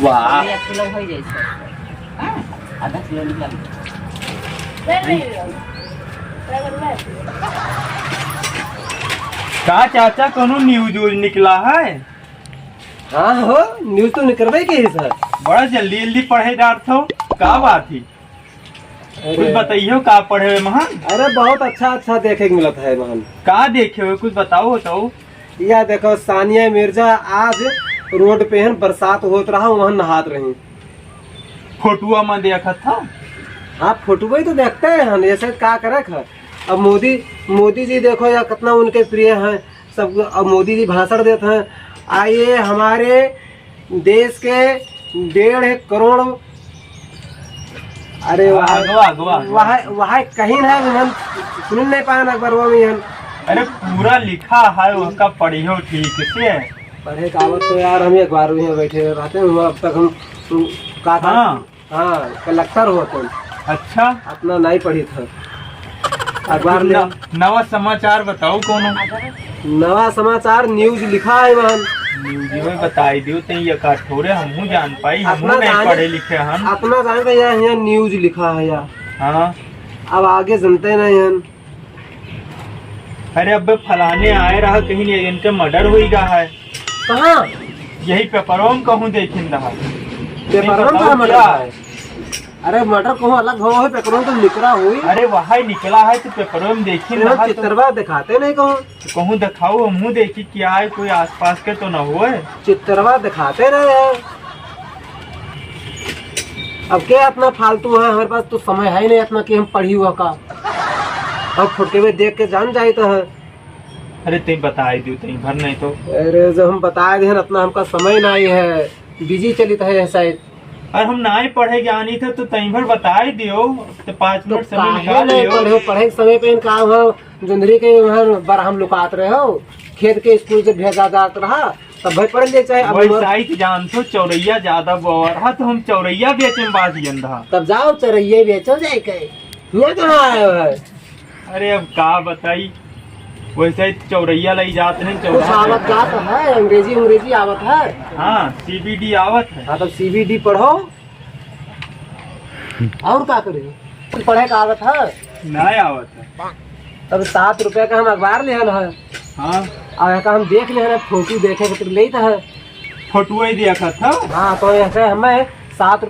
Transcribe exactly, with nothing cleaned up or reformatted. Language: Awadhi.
वाह। ये किलो हो जाए इसको। हाँ, आधा किलो निकाल। का चाचा, कोनो न्यूज व्यूज निकला है? हाँ हो, न्यूज तो निकलबे की है सर। बड़ा जल्दी जल्दी पढ़े डारत हो, का बात ही? अरे। कुछ बताइयो, का पढ़े हुए महन? अरे, बहुत अच्छा अच्छा देखे के मिलत है महन। का देखे हुए, कुछ बताओ, बताओ। या देखो, सानिया मिर्जा आज रोड पे हन, बरसात होत रहा, वहाँ नहात रही। फोटुआ में देखत था। हाँ, फोटुआ ही तो देखते हैं हम, ऐसे का करे खा। अब मोदी, मोदी जी देखो या कितना उनके प्रिय हैं, सब। अब मोदी जी भाषण देते हैं, आइए हमारे देश के डेढ़ करोड़, अरे हाँ, वाह, अगवा, अगवा, अगवा। वाह, वाह, कहीं ना हम सुन नहीं पाए ना अखबार में हम। अरे पूरा लिखा है, उसका पढ़ियो ठीक से। पढ़े का आवत तो यार, हम अखबार में बैठे रहते हैं, हम अब तक हम, हम का था? हाँ। हाँ, कलेक्टर हो तुम। अच्छा। अपना नहीं पढ़ी था। अखबार में न-, नवा समाचार बताओ कोनो। नवा समाचार न्यूज लिखा है वहन। न्यूज में बताई दियो, तई ये का थोड़े हमहू जान पाई, हमहू अपना नहीं जाने, पढ़े लिखे हन। अपना जाने तो यहाँ, यहाँ न्यूज लिखा है यार। हाँ। अब आगे जनते नहीं हन। अरे अबे फलाने आए रहा कहीं नहीं, इनके मर्डर होई गा है। कहाँ? यही पेपरों में कहूँ देखिन रहा। पेपरों में बताओ कहाँ मर्डर क्या है? है? अरे मर्डर कहूँ अलग हो, हो, पेपरों में तो निकला हुई। अरे वही निकला है तो पेपरों में देखिन अरे रहा तो चित्रवा दिखाते नहीं कहूँ। तो कहूँ दिखाओ, हमहू देखी क्या है, कोई आसपास के तो ना होए। चित्रवा दिखाते रहे हैं। अब क्या इतना फालतू है, हमारे पास तो समय है ही नहीं इतना कि हम पढ़ी हुआ का। अब फोटो में देख के जान जाए तो है। अरे तई बताई दियो, तई भर नहीं तो। अरे जब हम बताए देहन, इतना हमका समय नहीं है, बिजी चलित है शायद। अरे हम नहीं पढ़े जानी थे तो तई भर बताई दियो, तो पाँच तो मिनट समय काहे निकाल नहीं लियो। पढ़े, पढ़े के समय पे इनका हो, जुंदरी के वहाँ बरहम लुकात रहे हो, खेत के स्कूल से भेजा जात रहा, तब भाई पढ़ ले चाहे अब वैसा उमर ही तो जान तो चौरैया ज्यादा बोअर हा, तो हम चौरैया बेचे में बाज गंधा। तब जाओ चौरैया बेचो जाए के, ये कहाँ आए हो है? अरे अब का बताई, वैसे ही चौरैया लई जात हैं, कुछ चौराहा पे। आवत जात है, अंग्रेजी अंग्रेजी आवत है। हाँ, सीबीडी आवत है। हाँ, तब सीबीडी पढ़ो। और का करी? पढ़े का आवत है? नहीं आवत है। तब सात रुपया का हम अखबार लेहन है। हाँ। और एका हम देख लेहन है, फोटो देखे खातिर लेत है। फोटो ही देखत है। हाँ, तो ऐसे हमें सात